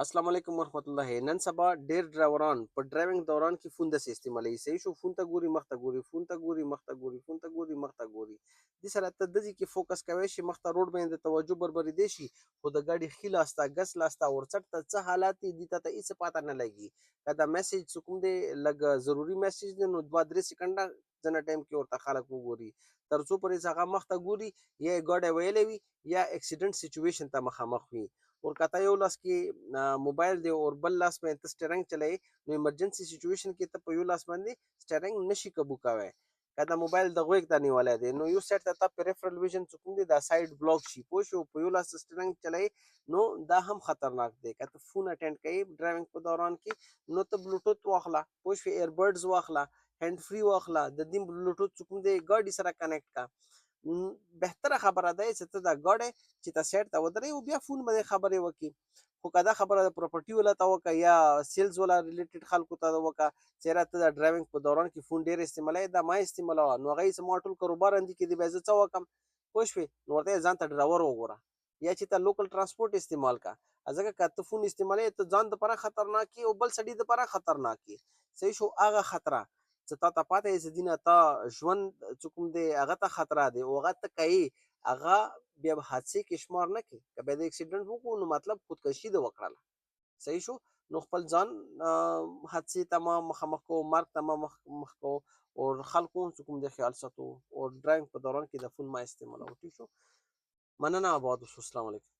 السلام علیکم ورحمت الله. نن سبا ډیر ډرایوران په ډرایوینګ دوران کې فون داسې استعمالوي، صحیح شو، فون ته ګوري، مخ ته ګوري، فون ته ګوري، مخ ته ګوري، فون ته ګوري، مخ ته ګوري. دې سره ته دځي کې فوکس کوي شي، مخ ته روډ باندې توجه بربرې دی شي، خو د ګاډي ښي لاس ته، ګس لاس ته، ورڅټ ته څه حالات دي، دي ته هیڅ پاته نه لګي. که دا میسج څه کوم دی، لږ ضروري میسج دی، نو 2-3 سیکنډه ځنه ټایم کې ورته خلک وګوري. تر څو پورې هغه مخ ته ګوري، یا یې ګاډی ویلی وي یا اکسیډنټ سچویشن ته مخامخ وي. اور که تا یو لاس کې موبایل دی او بل لاس باندې ته سټیرنګ چلای، نو ایمرجنسي سچویشن کې ته په یو لاس باندې سټیرنګ نشي قابو کوی. که دا موبایل د غوږ ته نیولی دی، نو یو سایډ ته تا پریفرل ویژن څه کوم دی، دا سایډ بلاک شي، پوه شو؟ په یو لاس سټیرنګ چلای، نو دا هم خطرناک دی. که ته فون اټینډ کوي ډرایوینګ په دوران کې، نو ته بلوټوت واخله، پوه شوې؟ ایربډز واخله، هند فری واخله، د دې بلوټوت څه کوم دی، ګاډي سره کنیکټ کا. بهتره خبره ده چې ته دا ګاډی چې ته سایډ ته ودرې او بیا فون باندې خبرې وکړي. خو که دا خبره د پراپرټي ولا ته وکړه یا سیلز ولا ریلیټډ خلکو ته وکړه چې را ته د ډرایوینګ په دوران کې فون ډیر استعمالوې، دا ما استعمالوه، نو هغه یې زما ټول کاروبار اندي کې دی، بیا زه څه وکم؟ پوه شوې؟ نو ورته ځان ته ډرایور وګوره یا چې ته لوکل ترانسپورت استعمال کا، ځکه که ته فون استعمالوې، ته ځان دپاره خطرناک یې او بل سړي دپاره خطرناک یې. صحیح شو؟ هغه خطره چې تا ته پاته یې چې دینه تا ژوند چې کوم دی، هغه ته خطره دی او هغه ته کوي، هغه بیا به حادثې کې شمار نه کوي. که بیا د اکسیډنټ وکړو، نو مطلب خودکشي د وکړله. صحیح شو؟ نو خپل ځان حادثې ته ما مخامخ کو، مرګ ته ما مخ کو او خلکو چې کوم د خیال ساتو او ډرایوینګ په دوران کې د فون ما استعمالو. ټیک شو؟ مننه، آباد اوسو. السلام علیکم.